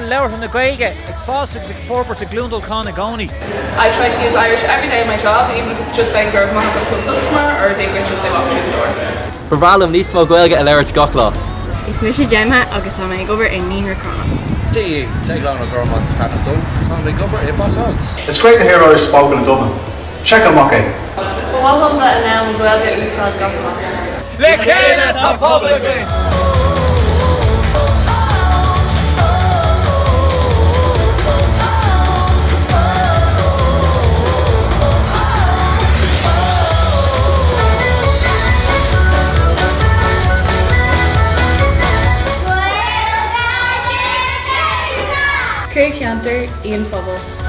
lucht labhartha na Gaeilge ag fás agus ag forbairt i gCluain Dolcáin i gcónaí. I try to use Irish every day in my job, even if it's just saying go raibh maith agat to a customer or Dia duit as they walk through the door. Ba bhreá liom níos mó Gaeilge a labhairt gach lá. Is mise Gemma agus tá mé ag obair i Naíonra Crana. Dia dhaoibh, Déaglán Ó Gormáin is ainm dom, táim ag obair i Bossons. It's great to hear Irish spoken in Dublin. Check amach é! Ba mhaith liom bheith in ann an Ghaeilge a úsáid gach lá. Le chéile tá pobal againn! Cúig cheantar, aon phobal.